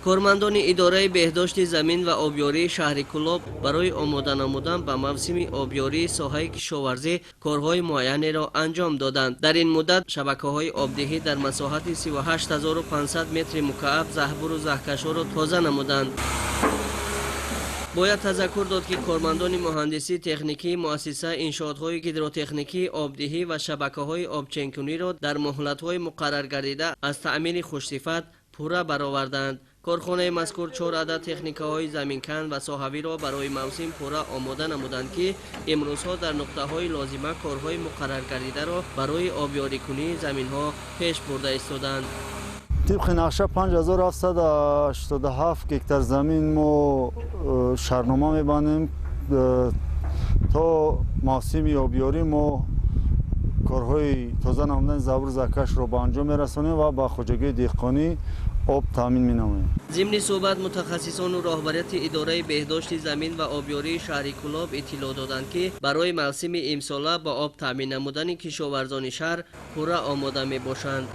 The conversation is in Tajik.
Кормандони идораи беҳдошти замин ва обёрии шаҳри Кӯлоб барои омода намудан ба мавсими обёрии соҳаи кишоварзӣ корҳои муайянеро анҷом доданд. Дар ин муддат шабакаҳои обдиҳӣ дар масоҳати 38 500 метри мукааб заҳбуру заҳкашҳоро тоза намуданд. Бояд тазаккур дод, ки кормандони муҳандисии техникии муассиса иншоотҳои гидротехникии обдиҳӣ ва шабакаҳои обченкуниро дар муҳлатҳои муқарраргардида аз таъмири хушсифат пурра бароварданд. Корхонаи мазкур чор адад техникаҳои заминкан ва соҳавиро барои мавсим пурра омода намуданд, ки имрӯзҳо дар нуқтаҳои лозима корҳои муқарраргардидаро барои обёрикунии заминҳо пеш бурда истоданд. Тибқи нақша 5787 гектар замин мо шартнома мебандем. То мавсими обёрӣ мо корҳои тоза намудани заҳбуру заҳкашро ба анҷом мерасонем ва ба хоҷагии деҳқонӣ об таъмин менамоем. Зимни суҳбат мутахассисону роҳбарияти идораи беҳдошти замин ва обёрии шаҳри Кӯлоб иттилоъ доданд, ки барои мавсими имсола ба об таъмин намудани кишоварзони шаҳр пурра омода мебошанд.